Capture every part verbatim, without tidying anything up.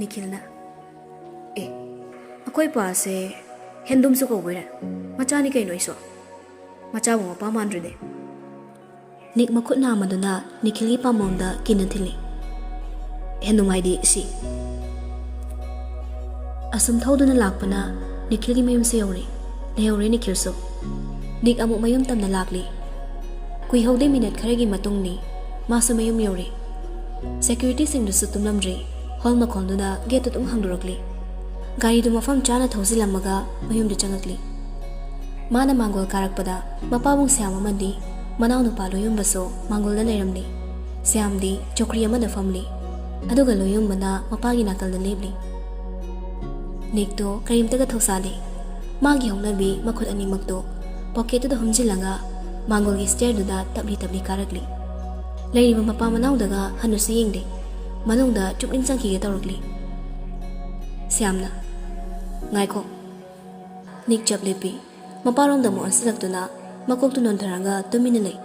ꯅꯤꯈꯤꯜꯅ, "ꯑꯦ, ꯑꯩꯈꯣꯏ ꯄꯥꯁꯦ ꯍꯦꯟꯗꯨꯝꯁꯨ ꯀꯧꯕꯩꯔꯦ? ꯃꯆꯥꯅꯤ ꯀꯩꯅꯣ ꯑꯩꯁꯨ꯫ ꯃꯆꯥꯕꯨ ꯃꯄꯥ ꯃꯥꯟꯗ꯭ꯔꯤꯅꯦ꯫" ꯅꯤꯛ ꯃꯈꯨꯠ ꯅꯥꯝꯃꯗꯨꯅ ꯅꯤꯈꯤꯜꯒꯤ ꯄꯥꯝꯕꯣꯝꯗ ꯀꯤꯟꯅ ꯊꯤꯜꯂꯤ꯫ "ꯍꯦꯟꯗꯨꯝ ꯍꯥꯏꯗꯤ ꯁꯤ꯫" ꯑꯁꯨꯝ ꯊꯧꯗꯨꯅ ꯂꯥꯛꯄꯅ ꯅꯤꯈꯤꯜꯒꯤ ꯃꯌꯨꯝꯁꯨ ꯌꯧꯔꯦ꯫ ꯂꯩꯍꯧꯔꯦ ꯅꯤꯈꯤꯜꯁꯨ꯫ ꯅꯤꯛ ꯑꯃꯨꯛ ꯃꯌꯨꯝ ꯇꯝꯅ ꯂꯥꯛꯂꯤ꯫ ꯀꯨꯏꯍꯧꯗꯦ, ꯃꯤꯅꯠ ꯈꯔꯒꯤ ꯃꯇꯨꯡꯅꯤ꯫ ꯃꯥꯁꯨ ꯃꯌꯨꯝ ꯌꯧꯔꯦ꯫ ꯁꯦꯀ꯭ꯌꯨꯔꯤꯇꯤꯁꯤꯡꯗꯨꯁꯨ ꯇꯨꯝꯂꯝꯗ꯭ꯔꯤ꯫ ꯍꯣꯜ ꯃꯈꯣꯡꯗꯨꯗ ꯒꯦꯠꯇꯨ ꯑꯗꯨꯝ ꯍꯥꯡꯗꯣꯔꯛꯂꯤ꯫ ꯒꯥꯔꯤꯗꯨ ꯃꯐꯝ ꯆꯥꯅ ꯊꯧꯖꯤꯜꯂꯝꯃꯒ ꯃꯌꯨꯝꯗ ꯆꯪꯉꯛꯂꯤ꯫ ꯃꯥꯅ ꯃꯥꯡꯒꯣꯜ ꯀꯥꯔꯛꯄꯗ ꯃꯄꯥꯕꯨꯡ ꯁ꯭ꯌꯥꯝ ꯑꯃꯗꯤ ꯃꯅꯥꯎꯅꯨꯄꯥ ꯂꯣꯌꯨꯝꯕꯁꯨ ꯃꯥꯡꯒꯣꯜꯗ ꯂꯩꯔꯝꯂꯤ꯫ ꯁ꯭ꯌꯥꯝꯗꯤ ꯆꯧꯀ꯭ꯔꯤ ꯑꯃꯗ ꯐꯝꯂꯤ, ꯑꯗꯨꯒ ꯂꯣꯌꯨꯝꯕꯅ ꯃꯄꯥꯒꯤ ꯅꯥꯀꯜꯗ ꯂꯦꯞꯂꯤ꯫ ꯅꯤꯛꯇꯣ ꯀꯔꯤꯝꯇꯒ ꯊꯧꯁꯥꯗꯦ꯫ ꯃꯥꯒꯤ ꯍꯧꯅꯕꯤ ꯃꯈꯨꯠ ꯑꯅꯤꯃꯛꯇꯣ ꯄꯣꯀꯦꯠꯇꯨꯗ ꯍꯨꯝꯖꯤꯜꯂꯒ ꯃꯥꯡꯒꯣꯜꯒꯤ ꯁ꯭ꯇꯦꯌꯔꯗꯨꯗ ꯇꯞꯂꯤ ꯇꯞꯂꯤ ꯀꯥꯔꯛꯂꯤ꯫ ꯂꯩꯔꯤꯕ ꯃꯄꯥ ꯃꯅꯥꯎꯗꯒ ꯍꯟꯅꯁꯨ ꯌꯦꯡꯗꯦ꯫ ꯃꯅꯨꯡꯗ ꯆꯨꯞꯂꯤꯡ ꯆꯪꯈꯤꯒꯦ ꯇꯧꯔꯛꯂꯤ꯫ ꯁ꯭ꯌꯥꯝꯅ, "ꯉꯥꯏꯈꯣ꯫" ꯅꯤꯛ ꯆꯞ ꯂꯦꯞꯄꯤ꯫ ꯃꯄꯥꯔꯣꯝꯗ ꯑꯃꯨꯛ ꯑꯣꯟꯁꯤꯜꯂꯛꯇꯨꯅ ꯃꯀꯣꯛꯇꯨ ꯅꯣꯟꯊꯔꯒ ꯇꯨꯃꯤꯟꯅ ꯂꯩ꯫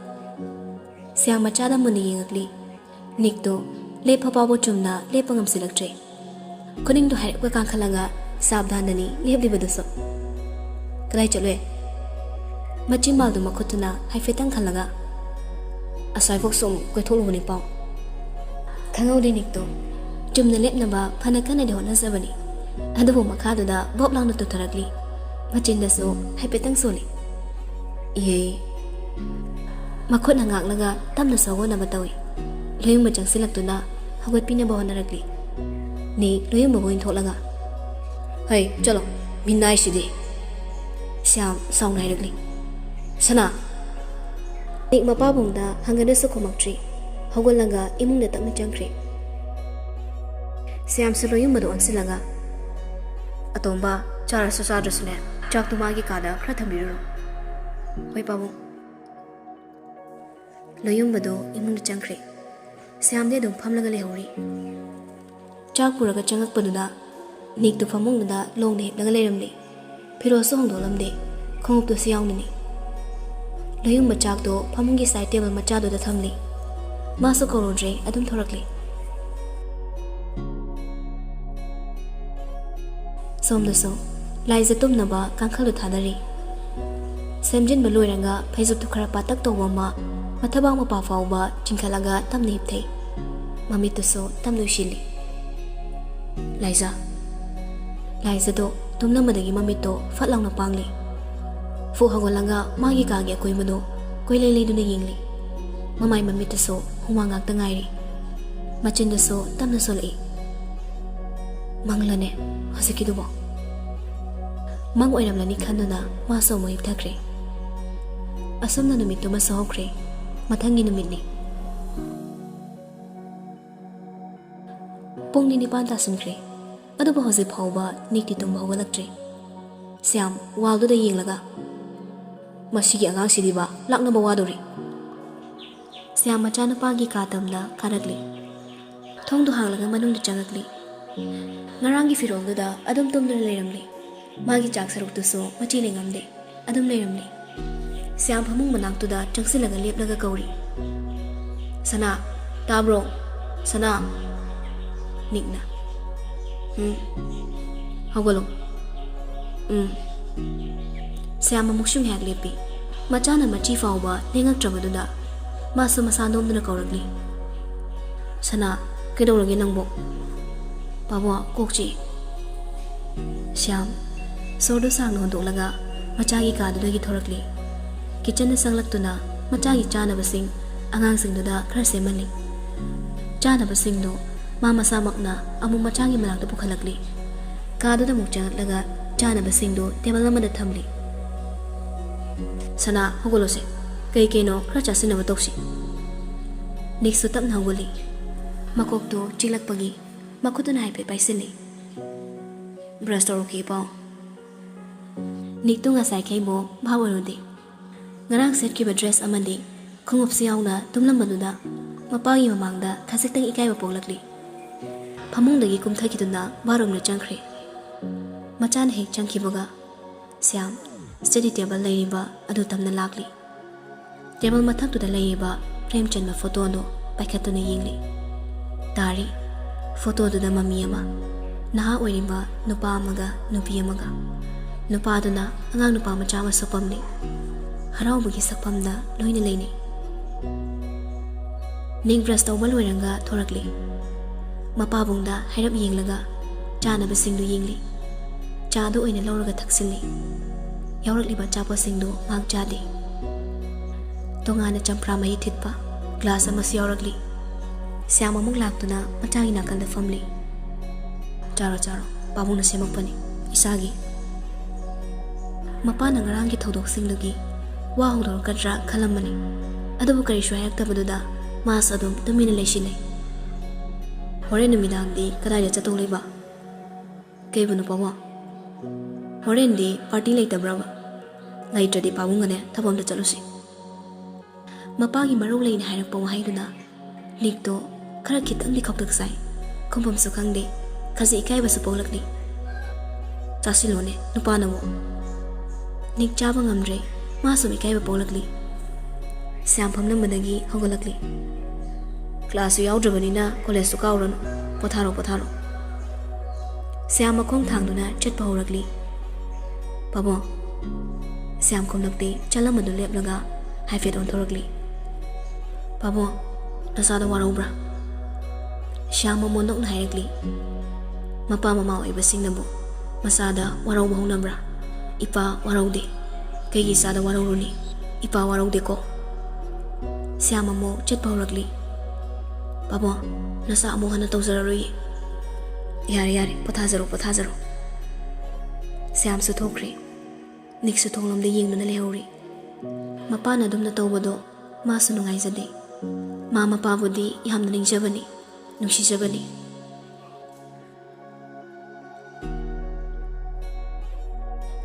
ꯁ꯭ꯌꯥꯝ ꯃꯆꯥꯗ ꯃꯨꯟꯅ ꯌꯦꯡꯉꯛꯂꯤ꯫ ꯅꯤꯛꯇꯣ ꯂꯦꯞꯄ ꯐꯥꯎꯕ ꯆꯨꯝꯅ ꯂꯦꯞꯄ ꯉꯝꯁꯤꯜꯂꯛꯇ꯭ꯔꯦ꯫ ꯈꯨꯅꯤꯡꯗꯣ ꯍꯥꯏꯔꯞꯀ ꯀꯥꯡꯈꯠꯂꯒ ꯁꯥꯕꯗꯥꯟꯗꯅꯤ ꯂꯦꯞꯂꯤꯕꯗꯨꯁꯨ꯫ "ꯀꯗꯥꯏ ꯆꯠꯂꯨꯏ?" ꯃꯆꯤꯟꯕꯥꯜꯗꯨ ꯃꯈꯨꯠꯇꯨꯅ ꯍꯥꯏꯐꯦꯠꯇꯪ ꯈꯜꯂꯒ, "ꯑꯁ꯭ꯋꯥꯏꯐꯥꯎ ꯁꯨꯝ ꯀꯣꯏꯊꯣꯛꯂꯨꯕꯅꯤ ꯄꯥꯎ꯫" ꯈꯪꯍꯧꯗꯦ ꯅꯤꯛꯇꯣ꯫ ꯆꯨꯝꯅ ꯂꯦꯞꯅꯕ ꯐꯅ ꯀꯟꯅꯗꯤ ꯍꯣꯠꯅꯖꯕꯅꯤ, ꯑꯗꯨꯕꯨ ꯃꯈꯥꯗꯨꯗ ꯕꯣꯞ ꯂꯥꯎꯅ ꯇꯨꯊꯔꯛꯂꯤ꯫ ꯃꯆꯤꯟꯗꯁꯨ ꯍꯥꯏꯐꯦꯠꯇꯪ ꯁꯣꯜꯂꯤ꯫ "ꯏꯍꯦ꯫" ꯃꯈꯨꯠꯅ ꯉꯥꯛꯂꯒ ꯇꯞꯅ ꯁꯣꯒꯣꯟꯅꯕ ꯇꯧꯏ꯫ ꯂꯣꯌꯨꯝꯕ ꯆꯪꯁꯤꯜꯂꯛꯇꯨꯅ ꯍꯧꯒꯠꯄꯤꯅꯕ ꯍꯣꯠꯅꯔꯛꯂꯤ꯫ ꯅꯤꯛ ꯂꯣꯌꯨꯝꯕꯕꯨ ꯏꯟꯊꯣꯛꯂꯒ, "ꯍꯩ, ꯆꯠꯂꯣ, ꯃꯤꯅꯥꯏꯁꯤꯗꯤ!" ꯁ꯭ꯌꯥꯝ ꯁꯥꯎꯅ ꯍꯥꯏꯔꯛꯂꯤ꯫ "ꯁꯅꯥ!" ꯅꯤꯛ ꯃꯄꯥꯕꯨꯡꯗ ꯍꯪꯒꯗ꯭ꯔꯁꯨ ꯈꯨꯝꯃꯛꯇ꯭ꯔꯤ꯫ ꯍꯧꯒꯠꯂꯒ ꯏꯃꯨꯡꯗ ꯇꯞꯅ ꯆꯪꯈ꯭ꯔꯦ꯫ ꯁ꯭ꯌꯥꯝꯁꯨ ꯂꯣꯌꯨꯝꯕꯗ ꯑꯣꯟꯁꯤꯜꯂꯒ, "ꯑꯇꯣꯝꯕ, ꯆꯥꯔꯁꯨ ꯆꯥꯗ꯭ꯔꯁꯨꯅꯦ, ꯆꯥꯛꯇꯨ ꯃꯥꯒꯤ ꯀꯥꯗ ꯈꯔ ꯊꯝꯕꯤꯔꯨꯔꯣ꯫" "ꯍꯣꯏ ꯄꯥꯕꯨꯡ꯫" ꯂꯣꯌꯨꯝꯕꯗꯨ ꯏꯃꯨꯡꯗ ꯆꯪꯈ꯭ꯔꯦ꯫ ꯁ꯭ꯌꯥꯝꯗꯤ ꯑꯗꯨꯝ ꯐꯝꯂꯒ ꯂꯩꯍꯧꯔꯤ꯫ ꯆꯥꯛ ꯄꯨꯔꯒ ꯆꯪꯉꯛꯄꯗꯨꯗ ꯅꯤꯛꯇꯨ ꯐꯃꯨꯡꯗꯨꯗ ꯂꯣꯡꯅ ꯍꯤꯞꯂꯒ ꯂꯩꯔꯝꯂꯦ꯫ ꯐꯤꯔꯣꯜꯁꯨ ꯍꯣꯡꯗꯣꯛꯂꯝꯗꯦ꯫ ꯈꯣꯡꯎꯞꯇꯨꯁꯨ ꯌꯥꯎꯅꯅꯤ꯫ ꯂꯣꯌꯨꯝꯕ ꯆꯥꯛꯇꯣ ꯐꯃꯨꯡꯒꯤ ꯁꯥꯏꯠ ꯇꯦꯕꯜ ꯃꯆꯥꯗꯨꯗ ꯊꯝꯂꯤ꯫ ꯃꯥꯁꯨ ꯀꯧꯔꯨꯗ꯭ꯔꯦ, ꯑꯗꯨꯝ ꯊꯣꯔꯛꯂꯤ꯫ ꯁꯣꯝꯗꯁꯨ ꯂꯥꯏꯖ ꯇꯨꯝꯅꯕ ꯀꯥꯡꯈꯜꯗꯨ ꯊꯥꯗꯔꯤ꯫ ꯁꯦꯝꯖꯤꯟꯕ ꯂꯣꯏꯔꯒ ꯐꯩꯖꯨꯞꯇꯨ ꯈꯔ ꯄꯥꯇꯛ ꯇꯧꯕ ꯑꯃ ꯃꯊꯕꯥꯛ ꯃꯄꯥ ꯐꯥꯎꯕ ꯆꯤꯡꯈꯠꯂꯒ ꯇꯞꯅ ꯍꯤꯞꯊꯩ꯫ ꯃꯃꯤꯠꯇꯨꯁꯨ ꯇꯞꯅ ꯎꯏꯁꯤꯜꯂꯤ꯫ "ꯂꯥꯏꯖ꯫" ꯂꯥꯏꯖꯗꯣ ꯇꯨꯝꯂꯝꯕꯗꯒꯤ ꯃꯃꯤꯠꯇꯣ ꯐꯠ ꯂꯥꯎꯅ ꯄꯥꯡꯂꯦ꯫ ꯐꯨꯛ ꯍꯧꯒꯠꯂꯒ ꯃꯥꯒꯤ ꯀꯥꯒꯤ ꯑꯀꯣꯏꯕꯗꯣ ꯀꯣꯏꯂꯩ ꯂꯩꯗꯨꯅ ꯌꯦꯡꯂꯤ꯫ ꯃꯃꯥꯏ ꯃꯃꯤꯠꯇꯁꯨ ꯍꯨꯃꯥꯡ ꯉꯥꯛꯇ ꯉꯥꯏꯔꯤ꯫ ꯃꯆꯤꯟꯗꯁꯨ ꯇꯞꯅ ꯁꯣꯜꯂꯛꯏ꯫ "ꯃꯪꯂꯅꯦ ꯍꯧꯖꯤꯛꯀꯤꯗꯨꯕꯣ?" ꯃꯪ ꯑꯣꯏꯔꯝꯂꯅꯤ ꯈꯟꯗꯨꯅ ꯃꯥꯁꯨ ꯑꯃꯨꯛ ꯍꯤꯞꯊꯈ꯭ꯔꯦ꯫ ꯑꯁꯨꯝꯅ ꯅꯨꯃꯤꯠꯇꯨꯃꯁꯨ ꯍꯧꯈ꯭ꯔꯦ꯫ ꯃꯊꯪꯒꯤ ꯅꯨꯃꯤꯠꯅꯤ꯫ ꯄꯨꯡꯗꯤ ꯅꯤꯄꯥꯟ ꯇꯥꯁꯤꯟꯈ꯭ꯔꯦ꯫ ꯑꯗꯨꯕꯨ ꯍꯧꯖꯤꯛ ꯐꯥꯎꯕ ꯅꯤꯛꯇꯤ ꯇꯨꯝꯕ ꯍꯧꯒꯠꯂꯛꯇ꯭ꯔꯤ꯫ ꯁ꯭ꯌꯥꯝ ꯋꯥꯜꯗꯨꯗ ꯌꯦꯡꯂꯒ, "ꯃꯁꯤꯒꯤ ꯑꯉꯥꯡꯁꯤꯗꯤꯕ ꯂꯥꯛꯅꯕ ꯋꯥꯗꯧꯔꯤ꯫" ꯁ꯭ꯌꯥꯝ ꯃꯆꯥꯅꯨꯄꯥꯒꯤ ꯀꯥ ꯇꯝꯅ ꯀꯥꯔꯛꯂꯤ꯫ ꯊꯣꯡꯗꯨ ꯍꯥꯡꯂꯒ ꯃꯅꯨꯡꯗ ꯆꯪꯂꯛꯂꯤ꯫ ꯉꯔꯥꯡꯒꯤ ꯐꯤꯔꯣꯜꯗꯨꯗ ꯑꯗꯨꯝ ꯇꯨꯝꯗꯨꯅ ꯂꯩꯔꯝꯂꯤ꯫ ꯃꯥꯒꯤ ꯆꯥꯛ ꯁꯔꯨꯛꯇꯨꯁꯨ ꯃꯆꯤ ꯂꯦꯡꯉꯝꯗꯦ꯫ ꯑꯗꯨꯝ ꯂꯩꯔꯝꯂꯤ꯫ ꯁ꯭ꯌꯥꯝ ꯐꯃꯨꯡ ꯃꯅꯥꯛꯇꯨꯗ ꯆꯪꯁꯤꯜꯂꯒ ꯂꯦꯞꯂꯒ ꯀꯧꯔꯤ, "ꯁꯅꯥ, ꯇꯥꯕ꯭ꯔꯣ? ꯁꯅꯥ!" ꯅꯤꯛꯅ, "ꯎꯝ, ꯍꯧꯒꯠꯂꯣ꯫ ꯎꯝ꯫" ꯁ꯭ꯌꯥꯝ ꯑꯃꯨꯛꯁꯨ ꯉꯥꯏꯍꯥꯛ ꯂꯦꯞꯄꯤ꯫ ꯃꯆꯥꯅ ꯃꯆꯤ ꯐꯥꯎꯕ ꯂꯦꯡꯉꯛꯇ꯭ꯔꯕꯗꯨꯗ ꯃꯥꯁꯨ ꯃꯁꯥ ꯅꯣꯝꯗꯨꯅ ꯀꯧꯔꯛꯂꯤ, "ꯁꯅꯥ, ꯀꯩꯗꯧꯔꯒꯦ ꯅꯪꯕꯣ?" "ꯄꯥꯕꯨꯡ, ꯀꯣꯛ ꯆꯤꯛꯏ꯫" ꯁ꯭ꯌꯥꯝ ꯁꯣꯔꯗꯨ ꯁꯥꯡꯅ ꯍꯣꯟꯗꯣꯛꯂꯒ ꯃꯆꯥꯒꯤ ꯀꯥꯗꯨꯗꯒꯤ ꯊꯣꯔꯛꯂꯤ꯫ ꯀꯤꯆꯟꯗ ꯆꯪꯂꯛꯇꯨꯅ ꯃꯆꯥꯒꯤ ꯆꯥꯅꯕꯁꯤꯡ ꯑꯉꯥꯡꯁꯤꯡꯗꯨꯗ ꯈꯔ ꯁꯦꯝꯍꯜꯂꯤ꯫ ꯆꯥꯅꯕꯁꯤꯡꯗꯨ ꯃꯥ ꯃꯁꯥꯃꯛꯅ ꯑꯃꯨꯛ ꯃꯆꯥꯒꯤ ꯃꯅꯥꯛꯇ ꯄꯨꯈꯠꯂꯛꯂꯤ꯫ ꯀꯥꯗꯨꯗ ꯑꯃꯨꯛ ꯆꯪꯂꯛꯂꯒ ꯆꯥꯅꯕꯁꯤꯡꯗꯨ ꯇꯦꯕꯜ ꯑꯃꯗ ꯊꯝꯂꯤ꯫ "ꯁꯅꯥ, ꯍꯧꯒꯠꯂꯣꯁꯦ꯫ ꯀꯩ ꯀꯩꯅꯣ ꯈꯔ ꯆꯥꯁꯤꯟꯅꯕ ꯇꯧꯁꯤ꯫" ꯅꯤꯛꯁꯨ ꯇꯞꯅ ꯍꯧꯒꯠꯂꯤ꯫ ꯃꯀꯣꯛꯇꯨ ꯆꯤꯛꯂꯛꯄꯒꯤ ꯃꯈꯨꯠꯇꯨꯅ ꯍꯥꯏꯐꯦꯠ ꯄꯥꯏꯁꯤꯜꯂꯤ꯫ "ꯕ꯭ꯔꯁ ꯇꯧꯔꯨꯈꯤꯒꯦ ꯄꯥꯎ꯫" ꯅꯤꯛꯇꯨ ꯉꯁꯥꯏꯈꯩꯕꯨ ꯚꯥꯞ ꯑꯣꯏꯔꯨꯗꯦ꯫ ꯉꯔꯥꯡ ꯁꯦꯠꯈꯤꯕ ꯗ꯭ꯔꯦꯁ ꯑꯃꯗꯤ ꯈꯣꯡꯎꯞꯁꯨ ꯌꯥꯎꯅ ꯇꯨꯝꯂꯝꯕꯗꯨꯗ ꯃꯄꯥꯒꯤ ꯃꯃꯥꯡꯗ ꯈꯖꯤꯛꯇꯪ ꯏꯀꯥꯏꯕ ꯄꯣꯛꯂꯛꯂꯤ꯫ ꯐꯃꯨꯡꯗꯒꯤ ꯀꯨꯝꯊꯈꯤꯗꯨꯅ ꯕꯥꯠꯔꯨꯝꯗ ꯆꯪꯈ꯭ꯔꯦ꯫ ꯃꯆꯥꯅ ꯍꯦꯛ ꯆꯪꯈꯤꯕꯒ ꯁ꯭ꯌꯥꯝ ꯁ꯭ꯇꯗꯤ ꯇꯦꯕꯜ ꯂꯩꯔꯤꯕ ꯑꯗꯨ ꯇꯝꯅ ꯂꯥꯛꯂꯤ꯫ ꯇꯦꯕꯜ ꯃꯊꯛꯇꯨꯗ ꯂꯩꯔꯤꯕ ꯐ꯭ꯔꯦꯝ ꯆꯟꯕ ꯐꯣꯇꯣꯗꯨ ꯄꯥꯏꯈꯠꯇꯨꯅ ꯌꯦꯡꯂꯤ꯫ ꯇꯥꯔꯤ ꯐꯣꯇꯣꯗꯨꯗ ꯃꯃꯤ ꯑꯃ꯫ ꯅꯍꯥ ꯑꯣꯏꯔꯤꯕ ꯅꯨꯄꯥ ꯑꯃꯒ ꯅꯨꯄꯤ ꯑꯃꯒ꯫ ꯅꯨꯄꯥꯗꯨꯅ ꯑꯉꯥꯡ ꯅꯨꯄꯥ ꯃꯆꯥ ꯑꯃꯁꯨ ꯄꯝꯂꯤ꯫ ꯍꯔꯥꯎꯕꯒꯤ ꯁꯛꯐꯝꯗ ꯂꯣꯏꯅ ꯂꯩꯅꯩ꯫ ꯅꯤꯛ ꯕ꯭ꯔꯁ ꯇꯧꯕ ꯂꯣꯏꯔꯒ ꯊꯣꯔꯛꯂꯤ꯫ ꯃꯄꯥꯕꯨꯡꯗ ꯍꯥꯏꯔꯞ ꯌꯦꯡꯂꯒ ꯆꯥꯅꯕꯁꯤꯡꯗꯨ ꯌꯦꯡꯂꯤ꯫ ꯆꯥꯗꯨ ꯑꯣꯏꯅ ꯂꯧꯔꯒ ꯊꯛꯆꯤꯜꯂꯤ꯫ ꯌꯥꯎꯔꯛꯂꯤꯕ ꯑꯆꯥꯄꯣꯠꯁꯤꯡꯗꯨ ꯃꯍꯥꯛ ꯆꯥꯗꯦ꯫ ꯇꯣꯉꯥꯟꯅ ꯆꯝꯄ꯭ꯔꯥ ꯃꯍꯤ ꯊꯤꯠꯄ ꯒ꯭ꯂꯥꯁ ꯑꯃꯁꯨ ꯌꯥꯎꯔꯛꯂꯤ꯫ ꯁ꯭ꯌꯥꯝ ꯑꯃꯨꯛ ꯂꯥꯛꯇꯨꯅ ꯃꯆꯥꯒꯤ ꯅꯥꯀꯜꯗ ꯐꯝꯂꯤ꯫ "ꯆꯥꯔꯣ, ꯆꯥꯔꯣ, ꯄꯥꯕꯨꯡꯅ ꯁꯦꯝꯃꯛꯄꯅꯤ, ꯏꯁꯥꯒꯤ꯫" ꯃꯄꯥꯅ ꯉꯔꯥꯡꯒꯤ ꯊꯧꯗꯣꯛꯁꯤꯡꯗꯨꯒꯤ ꯋꯥ ꯍꯧꯗꯣꯔꯛꯀꯗ꯭ꯔꯥ ꯈꯜꯂꯝꯕꯅꯤ꯫ ꯑꯗꯨꯕꯨ ꯀꯔꯤꯁꯨ ꯍꯥꯏꯔꯛꯇꯕꯗꯨꯗ ꯃꯥꯁꯨ ꯑꯗꯨꯝ ꯇꯨꯃꯤꯟꯅ ꯂꯩꯁꯤꯜꯂꯦ꯫ "ꯍꯣꯔꯦꯟ ꯅꯨꯃꯤꯗꯥꯡꯗꯤ ꯀꯗꯥꯏꯗ ꯆꯠꯇꯧ ꯂꯩꯕ?" "ꯀꯩꯕꯨꯅꯣ ꯄꯥꯕꯨꯡ?" "ꯍꯣꯔꯦꯟꯗꯤ ꯄꯥꯔꯇꯤ ꯂꯩꯇꯕ꯭ꯔꯕ?" "ꯂꯩꯇ꯭ꯔꯗꯤ ꯄꯥꯕꯨꯡꯒꯅꯦ ꯊꯕꯛ ꯑꯝꯇ ꯆꯠꯂꯨꯁꯤ꯫" ꯃꯄꯥꯒꯤ ꯃꯔꯧ ꯂꯩꯅ ꯍꯥꯏꯔꯛꯄ ꯋꯥꯍꯩꯗꯨꯅ ꯅꯤꯛꯇꯣ ꯈꯔ ꯈꯤꯇꯪꯗꯤ ꯈꯧꯇꯛ ꯆꯥꯏ꯫ ꯈꯨꯝꯐꯝꯁꯨ ꯈꯪꯗꯦ꯫ ꯈꯖꯤꯛ ꯏꯀꯥꯏꯕꯁꯨ ꯄꯣꯛꯂꯛꯂꯤ꯫ "ꯆꯥꯁꯤꯜꯂꯣꯅꯦ, ꯅꯨꯄꯥꯅꯕꯨ꯫" ꯅꯤꯛ ꯆꯥꯕ ꯉꯝꯗ꯭ꯔꯦ꯫ ꯃꯥ ꯁꯨꯝ ꯏꯀꯥꯏꯕ ꯄꯣꯛꯂꯛꯂꯤ꯫ ꯁ꯭ꯌꯥꯝ ꯐꯝꯂꯝꯕꯗꯒꯤ ꯍꯧꯒꯠꯂꯛꯂꯤ꯫ "ꯀ꯭ꯂꯥꯁꯁꯨ ꯌꯥꯎꯗ꯭ꯔꯕꯅꯤꯅ ꯀꯣꯂꯦꯖꯁꯨ ꯀꯥꯎꯔꯅꯨ꯫ ꯄꯣꯊꯥꯔꯣ, ꯄꯣꯊꯥꯔꯣ꯫" ꯁ꯭ꯌꯥꯝ ꯃꯈꯣꯡ ꯊꯥꯡꯗꯨꯅ ꯆꯠꯄ ꯍꯧꯔꯛꯂꯤ꯫ "ꯄꯥꯕꯨꯡ꯫" ꯁ꯭ꯌꯥꯝ ꯈꯨꯝꯂꯛꯇꯦ꯫ ꯆꯠꯂꯝꯕꯗꯨ ꯂꯦꯞꯂꯒ ꯍꯥꯏꯐꯦꯠ ꯑꯣꯟꯊꯣꯔꯛꯂꯤ꯫ "ꯄꯥꯕꯨꯡ, ꯅꯁꯥꯗ ꯋꯥꯔꯧꯕ꯭ꯔꯥ?" ꯁ꯭ꯌꯥꯝ ꯃꯃꯣꯟ ꯅꯣꯛꯅ ꯍꯥꯏꯔꯛꯂꯤ꯫ ꯃꯄꯥ ꯃꯃꯥ ꯑꯣꯏꯕꯁꯤꯡꯅꯕꯨ ꯃꯆꯥꯗ ꯋꯥꯔꯧꯕ ꯍꯧꯅꯕ꯭ꯔꯥ? ꯏꯄꯥ ꯋꯥꯔꯧꯗꯦ꯫ ꯀꯩꯒꯤ ꯏꯆꯥꯗ ꯋꯥꯔꯧꯔꯨꯅꯤ? ꯏꯄꯥ ꯋꯥꯔꯧꯗꯦꯀꯣ꯫ ꯁ꯭ꯌꯥꯝ ꯑꯃꯨꯛ ꯆꯠꯄ ꯍꯧꯔꯛꯂꯤ꯫ "ꯄꯥꯕꯨꯡ, ꯅꯆꯥ ꯑꯃꯨꯛ ꯍꯟꯅ ꯇꯧꯖꯔꯔꯣꯏꯌꯦ꯫ ꯌꯥꯔꯦ, ꯌꯥꯔꯦ, ꯄꯣꯊꯥꯖꯔꯣ, ꯄꯣꯊꯥꯖꯔꯣ꯫" ꯁ꯭ꯌꯥꯝꯁꯨ ꯊꯣꯛꯈ꯭ꯔꯦ꯫ ꯅꯤꯛꯁꯨ ꯊꯣꯡꯂꯣꯝꯗ ꯌꯦꯡꯗꯨꯅ ꯂꯩꯍꯧꯔꯤ꯫ ꯃꯄꯥꯅ ꯑꯗꯨꯝꯅ ꯇꯧꯕꯗꯣ ꯃꯥꯁꯨ ꯅꯨꯡꯉꯥꯏꯖꯗꯦ꯫ ꯃꯥ ꯃꯄꯥꯕꯨꯗꯤ ꯌꯥꯝꯅ ꯅꯤꯡꯖꯕꯅꯤ, ꯅꯨꯡꯁꯤꯖꯕꯅꯤ꯫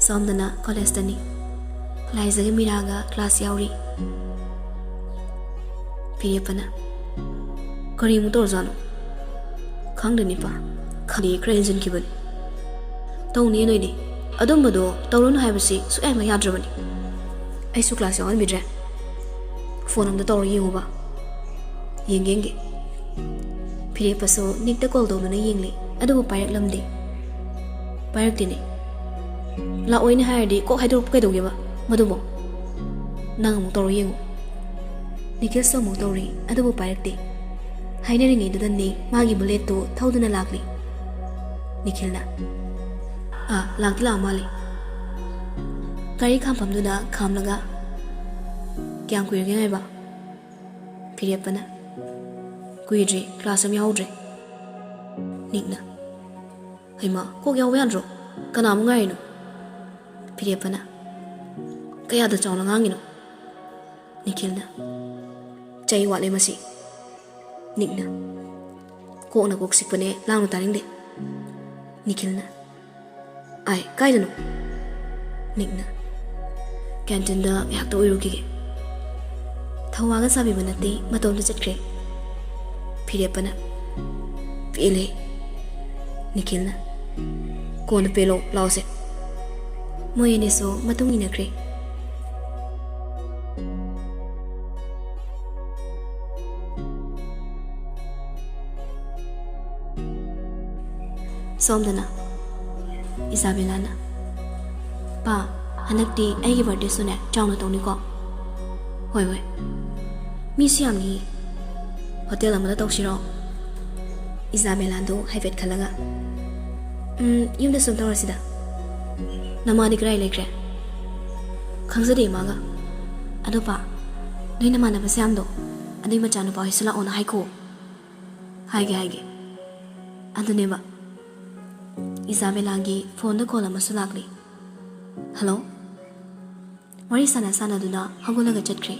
ꯁꯣꯝꯗꯅ ꯀꯣꯂꯦꯖꯇꯅꯤ꯫ ꯂꯥꯏꯖꯒ ꯃꯤꯔꯥꯒ ꯀ꯭ꯂꯥꯁ ꯌꯥꯎꯔꯤ꯫ ꯐꯤꯔꯦꯞꯄꯅ, "ꯀꯔꯤꯃꯨꯛ ꯇꯧꯔꯖꯥꯠꯅꯣ?" "ꯈꯪꯗꯦꯅꯦ ꯄꯥ, ꯈꯗꯤ ꯈꯔ ꯍꯦꯟꯖꯤꯟꯈꯤꯕꯅꯤ꯫" "ꯇꯧꯅꯤ ꯅꯣꯏꯗꯤ꯫ ꯑꯗꯨꯝꯕꯗꯣ ꯇꯧꯔꯨꯅꯨ ꯍꯥꯏꯕꯁꯤ ꯁꯨꯛꯌꯥ ꯍꯦꯛ ꯌꯥꯗ꯭ꯔꯕꯅꯤ꯫ ꯑꯩꯁꯨ ꯀ꯭ꯂꯥꯁ ꯌꯥꯎꯍꯟꯕꯤꯗ꯭ꯔꯦ꯫ ꯐꯣꯟ ꯑꯝꯇ ꯇꯧꯔ ꯌꯦꯡꯉꯨꯕ꯫" "ꯌꯦꯡꯒꯦ, ꯌꯦꯡꯒꯦ꯫" ꯐꯤꯔꯦꯞꯄꯁꯨ ꯅꯤꯛꯇ ꯀꯣꯜ ꯇꯧꯗꯨꯅ ꯌꯦꯡꯂꯤ꯫ ꯑꯗꯨꯕꯨ ꯄꯥꯏꯔꯛꯂꯝꯗꯦ꯫ ꯄꯥꯏꯔꯛꯇꯦꯅꯦ꯫ ꯂꯥꯛꯑꯣꯏꯅꯦ ꯍꯥꯏꯔꯗꯤ ꯀꯣꯛ ꯍꯥꯏꯗꯣꯔꯛꯄ ꯀꯩꯗꯧꯒꯦꯕ ꯃꯗꯨꯕꯣ? ꯅꯪ ꯑꯃꯨꯛ ꯇꯧꯔ ꯌꯦꯡꯉꯨ꯫ ꯅꯤꯈꯤꯜꯁꯨ ꯑꯃꯨꯛ ꯇꯧꯔꯤ, ꯑꯗꯨꯕꯨ ꯄꯥꯏꯔꯛꯇꯦ꯫ ꯍꯥꯏꯅꯔꯤꯉꯩꯗꯨꯗꯅꯦ ꯃꯥꯒꯤ ꯕꯨꯂꯦꯠꯇꯨ ꯊꯧꯗꯨꯅ ꯂꯥꯛꯂꯤ꯫ ꯅꯤꯈꯤꯜꯅ, "ꯑꯥ, ꯂꯥꯛꯇꯤ ꯂꯥꯛꯑ ꯃꯥꯜꯂꯦ꯫ ꯒꯥꯔꯤ ꯈꯥꯝꯐꯝꯗꯨꯗ ꯈꯥꯝꯂꯒ, ꯀꯌꯥꯝ ꯀꯨꯏꯔꯒꯦ ꯉꯥꯏꯕ?" ꯐꯤꯔꯦꯞꯄꯅ, "ꯀꯨꯏꯗ꯭ꯔꯤ, ꯀ꯭ꯂꯥꯁ ꯑꯃ ꯌꯥꯎꯗ꯭ꯔꯦ꯫" ꯅꯤꯛꯅ, "ꯍꯩꯃꯥ, ꯀꯣꯛ ꯌꯥꯎꯕ ꯌꯥꯗ꯭ꯔꯣ? ꯀꯅꯥꯃꯨꯛ ꯉꯥꯏꯔꯤꯅꯣ?" ꯐꯤꯔꯦꯞꯄꯅ, "ꯀꯌꯥꯗ ꯆꯥꯎꯅ ꯉꯥꯡꯉꯤꯅꯣ?" ꯅꯤꯈꯤꯜꯅ, "ꯆꯩ ꯋꯥꯠꯂꯦ ꯃꯁꯤ꯫" ꯅꯤꯛꯅ, "ꯀꯣꯛꯅ ꯀꯣꯛ ꯆꯤꯛꯄꯅꯦ, ꯂꯥꯡꯅꯨ ꯇꯥꯅꯤꯡꯗꯦ꯫" ꯅꯤꯈꯤꯜꯅ, "ꯑꯥꯏ, ꯀꯥꯏꯗꯅꯣ?" ꯅꯤꯛꯅ, "ꯀꯦꯟꯇꯤꯟꯗ ꯉꯥꯏꯍꯥꯛꯇ ꯎꯏꯔꯨꯈꯤꯒꯦ꯫" ꯊꯧꯋꯥꯒ ꯁꯥꯕꯤꯕ ꯅꯠꯇꯦ, ꯃꯇꯣꯝꯇ ꯆꯠꯈ꯭ꯔꯦ꯫ ꯐꯤꯔꯦꯞꯄꯅ, "ꯄꯦꯜꯂꯦ꯫" ꯅꯤꯈꯤꯜꯅ, "ꯀꯣꯟꯅ ꯄꯦꯜꯂꯣ, ꯂꯥꯛꯑꯣꯁꯦ꯫" ꯃꯣꯏ ꯑꯅꯤꯁꯨ ꯃꯇꯨꯡ ꯏꯟꯅꯈ꯭ꯔꯦ꯫ ꯁꯣꯝꯗꯅ ꯏꯖꯥꯕꯦꯂꯥꯅ, "ꯄꯥ, ꯍꯟꯗꯛꯇꯤ ꯑꯩꯒꯤ ꯕꯥꯔꯗꯦꯁꯨꯅꯦ ꯆꯥꯎꯅ ꯇꯧꯅꯤꯀꯣ?" "ꯍꯣꯏ, ꯍꯣꯏ꯫ ꯃꯤꯁꯨ ꯌꯥꯝꯅꯤ꯫ ꯍꯣꯇꯦꯜ ꯑꯃꯗ ꯇꯧꯁꯤꯔꯣ?" ꯏꯖꯥꯕꯦꯂꯥꯗꯣ ꯍꯥꯏꯐꯦꯠ ꯈꯜꯂꯒ, "ꯎꯝ, ꯌꯨꯝꯗ ꯁꯨꯝ ꯇꯧꯔꯁꯤꯗ꯫ ꯅꯃꯥꯗꯤ ꯀꯗꯥꯏ ꯂꯩꯈ꯭ꯔꯦ?" "ꯈꯪꯖꯗꯦ ꯏꯃꯥꯒ꯫ ꯑꯗꯣ ꯄꯥ, ꯅꯣꯏ ꯅꯃꯥꯟꯅꯕ ꯁꯌꯥꯝꯗꯣ, ꯑꯗꯨꯏ ꯃꯆꯥꯅꯨꯄꯥ ꯍꯣꯏꯁꯨ ꯂꯥꯛꯑꯣꯅ ꯍꯥꯏꯈꯣ꯫" "ꯍꯥꯏꯒꯦ, ꯍꯥꯏꯒꯦ꯫ ꯑꯗꯨꯅꯦꯕ꯫" ꯏꯖꯥꯕꯦꯂꯥꯒꯤ ꯐꯣꯟꯗ ꯀꯣꯜ ꯑꯃꯁꯨ ꯂꯥꯛꯂꯤ꯫ "ꯍꯜꯂꯣ?" ꯋꯥꯔꯤ ꯁꯥꯟꯅ ꯁꯥꯟꯅꯗꯨꯅ ꯍꯧꯒꯠꯂꯒ ꯆꯠꯈ꯭ꯔꯦ꯫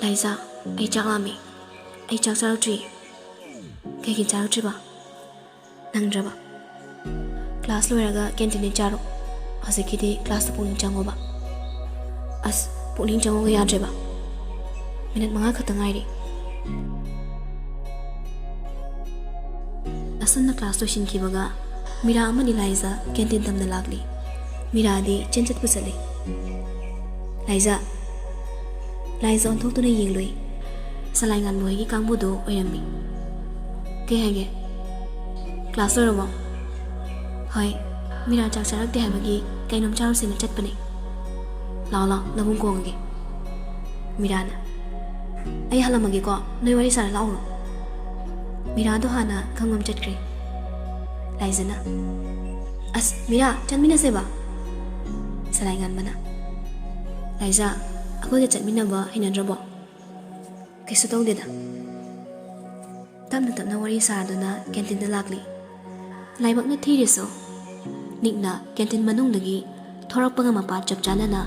"ꯂꯥꯏꯖꯥ, ꯑꯩ ꯆꯥꯛ ꯂꯥꯝꯃꯤ꯫ ꯑꯩ ꯆꯥꯛ ꯆꯥꯔꯛꯇ꯭ꯔꯤ꯫" "ꯀꯩꯒꯤ ꯆꯥꯔꯛꯇ꯭ꯔꯤꯕ? ꯅꯪꯗ꯭ꯔꯕ?" "ꯀ꯭ꯂꯥꯁ ꯂꯣꯏꯔꯒ ꯀꯦꯟꯇꯤꯟꯗ ꯆꯥꯔꯣ꯫ ꯍꯧꯖꯤꯛꯀꯤꯗꯤ ꯀ꯭ꯂꯥꯁꯇ ꯄꯨꯛꯅꯤꯡ ꯆꯪꯉꯣꯕ꯫" "ꯑꯁ, ꯄꯨꯛꯅꯤꯡ ꯆꯪꯉꯣꯒ ꯌꯥꯗ꯭ꯔꯦꯕ꯫ ꯃꯤꯅꯠ ꯃꯉꯥ ꯈꯛꯇ ꯉꯥꯏꯔꯤ꯫" ꯑꯁꯨꯝꯅ ꯀ꯭ꯂꯥꯁ ꯂꯣꯏꯁꯤꯟꯈꯤꯕꯒ ꯃꯤꯔꯥ ꯑꯃꯗꯤ ꯂꯥꯏꯖꯥ ꯀꯦꯟꯇꯤꯟ ꯇꯝꯅ ꯂꯥꯛꯂꯤ꯫ ꯃꯤꯔꯥꯗꯤ ꯆꯦꯟ ꯆꯠꯄꯨ ꯆꯠꯂꯤ꯫ "ꯂꯥꯏꯖꯥ!" ꯂꯥꯏꯖꯥ ꯑꯣꯟꯊꯣꯛꯇꯨꯅ ꯌꯦꯡꯂꯨꯏ꯫ ꯁꯂꯥꯏ ꯉꯥꯟꯕ ꯍꯣꯏꯒꯤ ꯀꯥꯡꯕꯨꯗꯣ ꯑꯣꯏꯔꯝꯃꯤ꯫ ꯀꯩ ꯍꯥꯏꯒꯦ? ꯀ꯭ꯂꯥꯁ ꯂꯣꯏꯔꯕꯣ? ꯍꯣꯏ, ꯃꯤꯔꯥ ꯆꯥꯛ ꯆꯥꯔꯛꯇꯦ ꯍꯥꯏꯕꯒꯤ ꯀꯩꯅꯣꯝ ꯆꯥꯔꯨꯁꯦꯅ ꯆꯠꯄꯅꯦ꯫ ꯂꯥꯛꯑꯣ ꯂꯥꯛꯑꯣ, ꯂꯧꯕꯨꯡ ꯀꯣꯡꯉꯒꯦ꯫ ꯃꯤꯔꯥꯅ, ꯑꯩ ꯍꯜꯂꯝꯃꯒꯦꯀꯣ, ꯅꯣꯏ ꯋꯥꯔꯤ ꯁꯥꯔ ꯂꯥꯛꯎꯔꯣ꯫ ꯃꯤꯔꯥꯗꯣ ꯍꯥꯟꯅ ꯈꯪꯐꯝ ꯆꯠꯈ꯭ꯔꯦ꯫ ꯂꯥꯏꯖꯅ, ꯑꯁ ꯃꯤꯔꯥ, ꯆꯠꯃꯤꯟꯅꯁꯦꯕ꯫ ꯁꯂꯥꯏ ꯉꯥꯟꯕꯅ, ꯂꯥꯏꯖ, ꯑꯩꯈꯣꯏꯒ ꯆꯠꯃꯤꯟꯅꯕ ꯍꯩꯅꯗ꯭ꯔꯕꯣ? ꯀꯩꯁꯨ ꯇꯧꯗꯦꯗ꯫ ꯇꯞꯅ ꯇꯞꯅ ꯋꯥꯔꯤ ꯁꯥꯗꯨꯅ ꯀꯦꯟꯇꯤꯟꯗ ꯂꯥꯛꯂꯤ꯫ ꯂꯥꯏꯕꯛꯅ ꯊꯤꯔꯤꯁꯨ, ꯅꯤꯛꯅ ꯀꯦꯟꯇꯤꯟ ꯃꯅꯨꯡꯗꯒꯤ ꯊꯣꯔꯛꯄꯒ ꯃꯄꯥ ꯆꯞ ꯆꯥꯅꯅ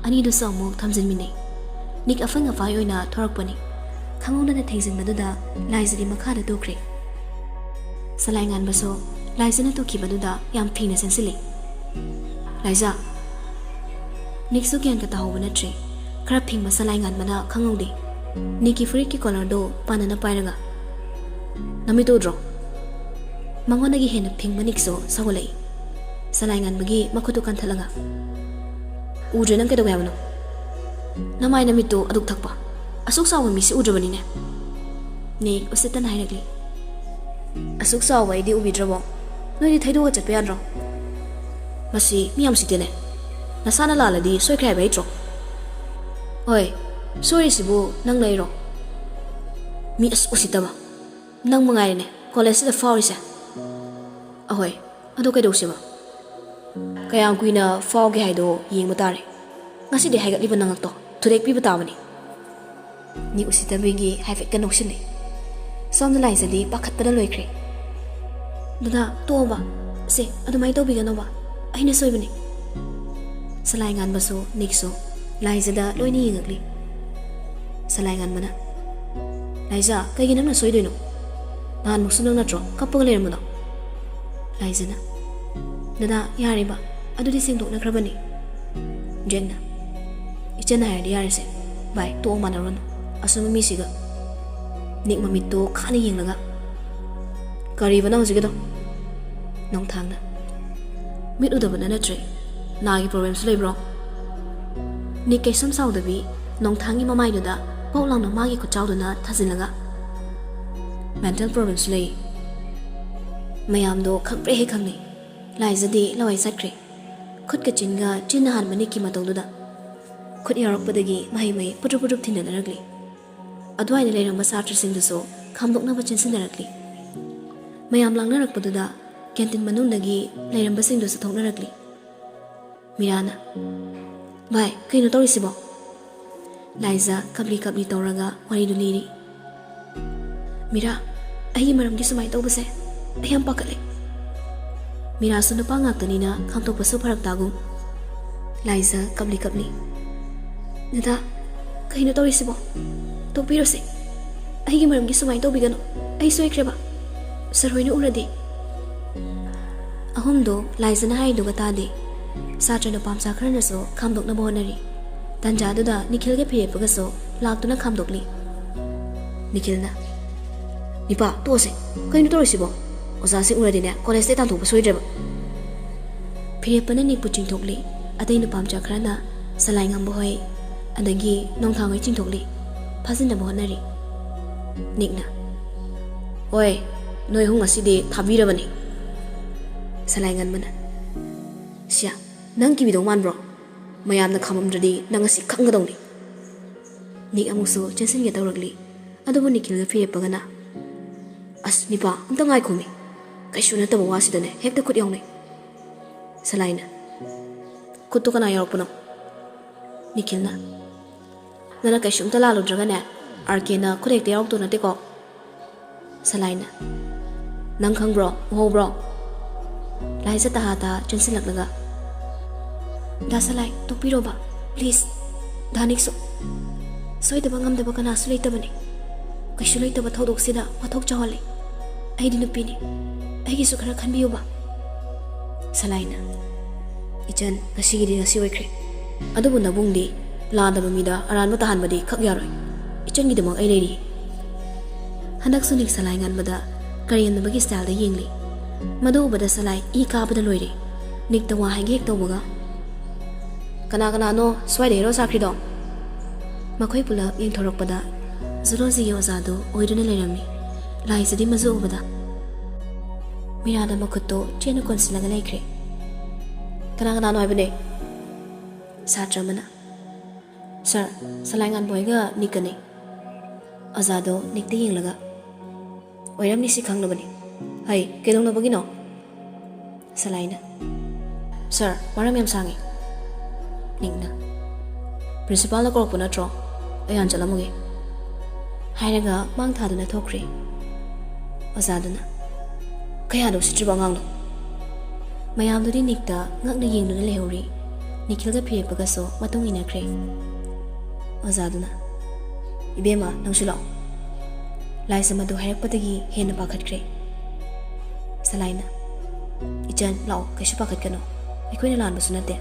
ꯑꯅꯤꯗꯨꯁꯨ ꯑꯃꯨꯛ ꯊꯝꯖꯤꯟꯃꯤꯟꯅꯩ꯫ ꯅꯤꯛ ꯑꯐꯪ ꯑꯐꯥꯏ ꯑꯣꯏꯅ ꯊꯣꯔꯛꯄꯅꯤ꯫ ꯈꯪꯍꯧꯗꯅ ꯊꯦꯡꯖꯤꯟꯕꯗꯨꯗ ꯂꯥꯏꯖꯗꯤ ꯃꯈꯥꯗ ꯇꯨꯈ꯭ꯔꯦ꯫ ꯁꯂꯥꯏ ꯉꯥꯟꯕꯁꯨ ꯂꯥꯏꯖꯅ ꯇꯨꯈꯤꯕꯗꯨꯗ ꯌꯥꯝ ꯐꯤꯡꯅ ꯆꯪꯁꯤꯜꯂꯤ꯫ ꯂꯥꯏꯖ, ꯅꯤꯛꯁꯨ ꯒ꯭ꯌꯥꯟꯒ ꯇꯥꯍꯧꯕ ꯅꯠꯇ꯭ꯔꯦ꯫ ꯈꯔ ꯐꯤꯡꯕ ꯁꯂꯥꯏ ꯉꯥꯟꯕꯅ ꯈꯪꯍꯧꯗꯦ꯫ ꯅꯤꯛꯀꯤ ꯐꯨꯔꯤꯠꯀꯤ ꯀꯣꯂꯔꯗꯨ ꯄꯥꯟꯅꯅ ꯄꯥꯏꯔꯒ, ꯅꯃꯤꯠꯇꯨ ꯎꯗ꯭ꯔꯣ? ꯃꯉꯣꯟꯗꯒꯤ ꯍꯦꯟꯅ ꯐꯤꯡꯕ ꯅꯤꯛꯁꯨ ꯁꯧꯒꯠꯂꯛꯏ꯫ ꯁꯂꯥꯏ ꯉꯥꯟꯕꯒꯤ ꯃꯈꯨꯠꯇꯨ ꯀꯟꯊꯠꯂꯒ, ꯎꯗ꯭ꯔꯦ, ꯅꯪ ꯀꯩꯗꯧꯒꯦ ꯍꯥꯏꯕꯅꯣ? ꯅꯃꯥꯏ ꯅꯃꯤꯠꯇꯨ ꯑꯗꯨꯛ ꯊꯛꯄ, ꯑꯁꯨꯛ ꯆꯥꯎꯕ ꯃꯤꯁꯤ ꯎꯗ꯭ꯔꯕꯅꯤꯅꯦ꯫ ꯅꯤꯛ ꯎꯁꯤꯠꯇꯅ ꯍꯥꯏꯔꯛꯂꯤ꯫ ꯑꯁꯨꯛ ꯆꯥꯎꯕ ꯑꯩꯗꯤ ꯎꯕꯤꯗ꯭ꯔꯕꯣ? ꯅꯣꯏꯗꯤ ꯊꯩꯗꯣꯛꯑꯒ ꯆꯠꯄ ꯌꯥꯗ꯭ꯔꯣ? ꯃꯁꯤ ꯃꯤ ꯌꯥꯝ ꯎꯁꯤꯠꯇꯦꯅꯦ꯫ ꯅꯁꯥꯅ ꯂꯥꯜꯂꯗꯤ ꯁꯣꯏꯈ꯭ꯔꯦ ꯍꯥꯏꯕ ꯍꯩꯇ꯭ꯔꯣ? ꯍꯣꯏ, ꯁꯣꯏꯔꯤꯁꯤꯕꯨ ꯅꯪ ꯂꯩꯔꯣ? ꯃꯤ ꯑꯁ ꯎꯁꯤꯠꯇꯕ꯫ ꯅꯪ ꯃꯉꯥꯏꯔꯦꯅꯦ ꯀꯣꯂꯦꯖꯁꯤꯗ ꯐꯥꯎꯔꯤꯁꯦ꯫ ꯑꯍꯣꯏ, ꯑꯗꯨ ꯀꯩꯗꯧꯁꯦꯕ? ꯀꯌꯥꯝ ꯀꯨꯏꯅ ꯐꯥꯎꯒꯦ ꯍꯥꯏꯗꯣ ꯌꯦꯡꯕ ꯇꯥꯔꯦ꯫ ꯉꯁꯤꯗꯤ ꯍꯥꯏꯒꯠꯂꯤꯕ ꯅꯉꯛꯇꯣ ꯊꯨꯗꯦꯛꯄꯤꯕ ꯇꯥꯕꯅꯤ꯫ ꯅꯤꯛ ꯎꯁꯤꯠꯇꯕꯤꯒꯤ ꯍꯥꯏꯐꯦꯠꯀ ꯅꯣꯛꯁꯤꯜꯂꯤ꯫ ꯁꯣꯝꯗ ꯂꯥꯏꯖꯗꯤ ꯄꯥꯈꯠꯄꯅ ꯂꯣꯏꯈ꯭ꯔꯦ꯫ ꯗꯗꯥ, ꯇꯣꯛꯑꯣꯕ꯫ ꯁꯦ, ꯑꯗꯨꯃꯥꯏꯅ ꯇꯧꯕꯤꯒꯅꯣꯕ꯫ ꯑꯩꯅ ꯁꯣꯏꯕꯅꯤ꯫ ꯁꯂꯥꯏ ꯉꯥꯟꯕꯁꯨ ꯅꯤꯛꯁꯨ ꯂꯥꯏꯖꯗ ꯂꯣꯏꯅ ꯌꯦꯡꯉꯛꯂꯤ꯫ ꯁꯂꯥꯏ ꯉꯥꯟꯕꯅ, ꯂꯥꯏꯖ, ꯀꯩꯒꯤ ꯅꯪꯅ ꯁꯣꯏꯗꯣꯏꯅꯣ? ꯅꯍꯥꯟꯃꯨꯛꯁꯨ ꯅꯪ ꯅꯠꯇ꯭ꯔꯣ ꯀꯞꯄꯒ ꯂꯩꯔꯝꯕꯗꯣ? ꯂꯥꯏꯖꯅ, ꯗꯗꯥ, ꯌꯥꯔꯦꯕ, ꯑꯗꯨꯗꯤ ꯁꯦꯡꯗꯣꯛꯅꯈ꯭ꯔꯕꯅꯤ꯫ ꯖꯦꯛꯅ, ꯏꯆꯟꯅ ꯍꯥꯏꯔꯗꯤ ꯌꯥꯔꯦꯁꯦ꯫ ꯚꯥꯏ, ꯇꯣꯛꯑꯣ, ꯃꯥꯟꯅꯔꯨꯔꯅꯨ ꯑꯁꯨꯝꯕ ꯃꯤꯁꯤꯒ꯫ ꯅꯤꯛ ꯃꯃꯤꯠꯇꯣ ꯈꯥꯅ ꯌꯦꯡꯂꯒ, ꯀꯔꯤꯕ ꯅꯪ ꯍꯧꯖꯤꯛꯀꯤꯗꯣ? ꯅꯣꯡꯊꯥꯡꯅ, ꯃꯤꯠ ꯎꯗꯕꯅ ꯅꯠꯇ꯭ꯔꯦ, ꯅꯥꯒꯤ ꯄ꯭ꯔꯣꯕ꯭ꯂꯦꯝꯁꯨ ꯂꯩꯕ꯭ꯔꯣ? ꯅꯤꯛ ꯀꯩꯁꯨꯝ ꯁꯥꯎꯗꯕꯤ ꯅꯣꯡꯊꯥꯡꯒꯤ ꯃꯃꯥꯏꯗꯨꯗ ꯄꯣꯛ ꯂꯥꯎꯅ ꯃꯥꯒꯤ ꯈꯨꯠꯆꯥꯎꯗꯨꯅ ꯊꯥꯖꯤꯜꯂꯒ꯫ "ꯃꯦꯟꯇꯦꯜ ꯄ꯭ꯔꯣꯕ꯭ꯂꯦꯝꯁꯨ ꯂꯩ꯫ ꯃꯌꯥꯝꯗꯣ ꯈꯪꯄ꯭ꯔꯦꯛ ꯍꯦꯛ ꯈꯪꯅꯩ꯫ ꯂꯥꯏꯖꯗꯤ ꯂꯋꯥꯏ ꯆꯠꯈ꯭ꯔꯦ꯫ ꯈꯨꯠꯀ ꯆꯤꯟꯒ ꯆꯤꯟꯅ ꯍꯥꯟꯕ ꯅꯤꯛꯀꯤ ꯃꯇꯧꯗꯨꯗ ꯈꯨꯠ ꯌꯥꯎꯔꯛꯄꯗꯒꯤ ꯃꯍꯩ ꯃꯍꯩ ꯄꯨꯗ꯭ꯔꯨꯞ ꯄꯨꯗ꯭ꯔꯨꯞ ꯊꯤꯟꯅꯅꯔꯛꯂꯤ꯫ ꯑꯗꯨꯋꯥꯏꯗ ꯂꯩꯔꯝꯕ ꯁꯥꯇ꯭ꯔꯁꯤꯡꯗꯨꯁꯨ ꯈꯥꯝꯗꯣꯛꯅꯕ ꯆꯦꯟꯁꯤꯟꯅꯔꯛꯂꯤ꯫ ꯃꯌꯥꯝ ꯂꯥꯡꯅꯔꯛꯄꯗꯨꯗ ꯀꯦꯟꯇꯤꯟ ꯃꯅꯨꯡꯗꯒꯤ ꯂꯩꯔꯝꯕꯁꯤꯡꯗꯨꯁꯨ ꯊꯣꯛꯅꯔꯛꯂꯤ꯫ ꯃꯤꯔꯥꯅ, "ꯚꯥꯏ, ꯀꯩꯅꯣ ꯇꯧꯔꯤꯁꯤꯕꯣ?" ꯂꯥꯏꯖ ꯀꯞꯂꯤ ꯀꯞꯂꯤ ꯇꯧꯔꯒ ꯋꯥꯔꯤꯗꯨ ꯂꯤꯔꯤ꯫ "ꯃꯤꯔꯥ, ꯑꯩꯒꯤ ꯃꯔꯝꯒꯤ ꯁꯨꯃꯥꯏꯅ ꯇꯧꯕꯁꯦ ꯑꯩ ꯌꯥꯝ ꯄꯥꯈꯠꯂꯦ꯫ ꯃꯤꯔꯥꯁꯨ ꯅꯨꯄꯥ ꯉꯥꯛꯇꯅꯤꯅ ꯈꯥꯝꯗꯣꯛꯄꯁꯨ ꯐꯔꯛ ꯇꯥꯒꯨꯝ꯫" ꯂꯥꯏꯖ ꯀꯞꯂꯤ ꯀꯞꯂꯤ꯫ "ꯗꯗꯥ, ꯀꯩꯅꯣ ꯇꯧꯔꯤꯁꯤꯕꯣ? ꯇꯣꯛꯄꯤꯔꯣꯁꯦ꯫ ꯑꯩꯒꯤ ꯃꯔꯝꯒꯤ ꯁꯨꯃꯥꯏꯅ ꯇꯧꯕꯤꯒꯅꯨ꯫ ꯑꯩ ꯁꯣꯏꯈ꯭ꯔꯦꯕ꯫ ꯁꯔ ꯍꯣꯏꯅ ꯎꯔꯗꯤ꯫" ꯑꯍꯨꯝꯗꯣ ꯂꯥꯏꯖꯅ ꯍꯥꯏꯔꯤꯗꯨꯒ ꯇꯥꯗꯦ꯫ ꯁꯥꯇ꯭ꯔ ꯅꯨꯄꯥ ꯃꯆꯥ ꯈꯔꯅꯁꯨ ꯈꯥꯝꯗꯣꯛꯅꯕ ꯍꯣꯠꯅꯔꯤ꯫ ꯇꯟꯖꯥꯗꯨꯗ ꯅꯤꯈꯤꯜꯒ ꯐꯤꯔꯦꯞꯄꯒꯁꯨ ꯂꯥꯛꯇꯨꯅ ꯈꯥꯝꯗꯣꯛꯂꯤ꯫ ꯅꯤꯈꯤꯜꯅ, "ꯅꯤꯄꯥ, ꯇꯣꯛꯑꯁꯦ꯫ ꯀꯩꯅꯣ ꯇꯧꯔꯤꯁꯤꯕꯣ? ꯑꯣꯖꯥꯁꯤꯡ ꯎꯔꯗꯤꯅꯦ, ꯀꯣꯂꯦꯖꯇꯩ ꯇꯥꯟꯊꯣꯛꯄ ꯁꯣꯏꯗ꯭ꯔꯦꯕ꯫" ꯐꯤꯔꯦꯞꯄꯅ ꯅꯤꯛꯄꯨ ꯆꯤꯡꯊꯣꯛꯂꯤ꯫ ꯑꯇꯩ ꯅꯨꯄꯥ ꯃꯆꯥ ꯈꯔꯅ ꯁꯂꯥꯏ ꯉꯝꯕ ꯍꯣꯏ, ꯑꯗꯒꯤ ꯅꯣꯡꯊꯥꯡ ꯍꯣꯏ ꯆꯤꯡꯊꯣꯛꯂꯤ꯫ ꯐꯥꯖꯤꯟꯅꯕ ꯍꯣꯠꯅꯔꯤ꯫ ꯅꯤꯛꯅ, "ꯑꯣꯏ, ꯅꯣꯏ ꯑꯍꯨꯝ ꯉꯁꯤꯗꯤ ꯊꯥꯕꯤꯔꯕꯅꯤ꯫" ꯁꯂꯥꯏ ꯉꯟꯕꯅ, "ꯁꯤꯌꯥ, ꯅꯪ ꯀꯤꯕꯤꯗꯧ ꯃꯥꯟꯕ꯭ꯔꯣ? ꯃꯌꯥꯝꯅ ꯈꯥꯝꯃꯝꯗ꯭ꯔꯗꯤ ꯅꯪ ꯉꯁꯤ ꯈꯪꯒꯗꯧꯅꯤ꯫" ꯅꯤꯛ ꯑꯃꯨꯛꯁꯨ ꯆꯦꯟꯁꯤꯟꯒꯦ ꯇꯧꯔꯛꯂꯤ꯫ ꯑꯗꯨꯕꯨ ꯅꯤꯈꯤꯜꯒ ꯐꯤꯔꯦꯞꯄꯒꯅ, "ꯑꯁ, ꯅꯤꯄꯥ, ꯑꯝꯇ ꯉꯥꯏꯈꯣꯃꯤ꯫ ꯀꯩꯁꯨ ꯅꯠꯇꯕ ꯋꯥꯁꯤꯗꯅꯦ ꯍꯦꯛꯇ ꯈꯨꯠ ꯌꯥꯎꯅꯩ꯫" ꯁꯂꯥꯏꯅ, "ꯈꯨꯠꯇꯣ ꯀꯅꯥ ꯌꯥꯎꯔꯛꯄꯅꯣ?" ꯅꯤꯈꯤꯜꯅ, "ꯅꯪꯅ ꯀꯩꯁꯨꯝꯇ ꯂꯥꯜꯂꯨꯗ꯭ꯔꯒꯅꯦ, ꯑꯥꯔ ꯀꯦꯅ ꯈꯨꯠ ꯍꯦꯛꯇ ꯌꯥꯎꯔꯛꯇꯧ ꯅꯠꯇꯦꯀꯣ꯫" ꯁꯂꯥꯏꯅ, "ꯅꯪ ꯈꯪꯕ꯭ꯔꯣ? ꯎꯍꯧꯕ꯭ꯔꯣ?" ꯂꯥꯏꯖ ꯇꯍꯥ ꯇꯍꯥ ꯆꯦꯟꯁꯤꯜꯂꯛꯂꯒ, "ꯗꯥ ꯁꯂꯥꯏ, ꯇꯣꯛꯄꯤꯔꯣꯕ, please꯫ ꯗꯥ ꯅꯤꯛꯁꯨ ꯁꯣꯏꯗꯕ ꯉꯝꯗꯕ ꯀꯅꯥꯁꯨ ꯂꯩꯇꯕꯅꯤ꯫ ꯀꯩꯁꯨ ꯂꯩꯇꯕ ꯊꯧꯗꯣꯛꯁꯤꯗ ꯋꯥꯊꯣꯛ ꯆꯥꯎꯍꯜꯂꯤ꯫ ꯑꯩꯗꯤ ꯅꯨꯄꯤꯅꯤ, ꯑꯩꯒꯤꯁꯨ ꯈꯔ ꯈꯟꯕꯤꯌꯨꯕ꯫" ꯁꯂꯥꯏꯅ, "ꯏꯆꯟ, ꯉꯁꯤꯒꯤꯗꯤ ꯉꯁꯤ ꯑꯣꯏꯈ꯭ꯔꯦ꯫ ꯑꯗꯨꯕꯨ ꯅꯕꯨꯡꯗꯤ ꯂꯥꯟꯗꯕ ꯃꯤꯗ ꯑꯔꯥꯟꯕ ꯇꯥꯍꯟꯕꯗꯤ ꯈꯛ ꯌꯥꯔꯣꯏ꯫ ꯏꯆꯟꯒꯤꯗꯃꯛ ꯑꯩ ꯂꯩꯔꯤ꯫" ꯍꯟꯗꯛꯁꯨ ꯅꯤꯛ ꯁꯂꯥꯏ ꯉꯟꯕꯗ ꯀꯔꯦꯝꯅꯕꯒꯤ ꯁ꯭ꯇꯥꯏꯜꯗ ꯌꯦꯡꯂꯤ꯫ ꯃꯗꯨ ꯎꯕꯗ ꯁꯂꯥꯏ ꯏ ꯀꯥꯕꯗ ꯂꯣꯏꯔꯦ꯫ ꯅꯤꯛꯇ ꯋꯥ ꯍꯥꯏꯒꯦ ꯍꯦꯛ ꯇꯧꯕꯒ, "ꯀꯅꯥ ꯀꯅꯥꯅꯣ ꯁ꯭ꯋꯥꯏꯗ ꯍꯦꯔꯣ ꯁꯥꯈ꯭ꯔꯤꯗꯣ?" ꯃꯈꯣꯏ ꯄꯨꯂꯞ ꯌꯦꯡꯊꯣꯔꯛꯄꯗ ꯖꯨꯂꯣꯖꯤꯒꯤ ꯑꯣꯖꯥꯗꯨ ꯑꯣꯏꯗꯨꯅ ꯂꯩꯔꯝꯃꯤ꯫ ꯂꯥꯏꯖꯗꯤ ꯃꯗꯨ ꯎꯕꯗ ꯃꯤꯔꯥꯗ ꯃꯈꯨꯠꯇꯣ ꯆꯦꯠꯅ ꯀꯣꯟꯁꯤꯜꯂꯒ ꯂꯩꯈ꯭ꯔꯦ꯫ "ꯀꯅꯥ ꯀꯅꯥꯅꯣ ꯍꯥꯏꯕꯅꯦ?" ꯁꯥꯇ꯭ꯔ ꯑꯃꯅ꯫ "ꯁꯥꯔ, ꯁꯂꯥꯏ ꯉꯥꯟꯕ ꯍꯣꯏꯒ ꯅꯤꯛꯀꯅꯤ꯫" ꯑꯣꯖꯥꯗꯣ ꯅꯤꯛꯇ ꯌꯦꯡꯂꯒ, "ꯑꯣꯏꯔꯝꯅꯤ, ꯁꯤ ꯈꯪꯅꯕꯅꯤ꯫ ꯍꯩ, ꯀꯩꯗꯧꯅꯕꯒꯤꯅꯣ?" ꯁꯂꯥꯏꯅ꯫ "ꯁꯥꯔ, ꯃꯔꯝ ꯌꯥꯝ ꯁꯥꯡꯉꯤ꯫" ꯅꯤꯛꯅ꯫ "ꯄ꯭ꯔꯤꯟꯁꯤꯄꯥꯜꯅ ꯀꯧꯔꯛꯄ ꯅꯠꯇ꯭ꯔꯣ? ꯑꯩ ꯍꯥꯟꯅ ꯆꯠꯂꯝꯃꯒꯦ꯫" ꯍꯥꯏꯔꯒ ꯃꯥꯡ ꯊꯥꯗꯨꯅ ꯊꯣꯛꯈ꯭ꯔꯦ꯫ ꯑꯣꯖꯥꯗꯨꯅ, "ꯀꯌꯥꯗ ꯎꯁꯤꯠꯇ꯭ꯔꯤꯕ ꯑꯉꯥꯡꯅꯣ?" ꯃꯌꯥꯝꯗꯨꯗꯤ ꯅꯤꯛꯇ ꯉꯛꯅ ꯌꯦꯡꯗꯨꯅ ꯂꯩꯍꯧꯔꯤ꯫ ꯅꯤꯈꯤꯜꯒ ꯐꯤꯔꯦꯞꯄꯒꯁꯨ ꯃꯇꯨꯡ ꯏꯟꯅꯈ꯭ꯔꯦ꯫ ꯑꯣꯖꯥꯗꯨꯅ, "ꯏꯕꯦꯝꯃ, ꯅꯪꯁꯨ ꯂꯥꯛꯑꯣ꯫" ꯂꯥꯏꯖ ꯃꯗꯨ ꯍꯥꯏꯔꯛꯄꯗꯒꯤ ꯍꯦꯟꯅ ꯄꯥꯈꯠꯈ꯭ꯔꯦ꯫ ꯁꯂꯥꯏꯅ, "ꯏꯆꯟ, ꯂꯥꯛꯑꯣ, ꯀꯩꯁꯨ ꯄꯥꯈꯠꯀꯅꯨ꯫ ꯑꯩꯈꯣꯏꯅ ꯂꯥꯟꯕꯁꯨ ꯅꯠꯇꯦ꯫"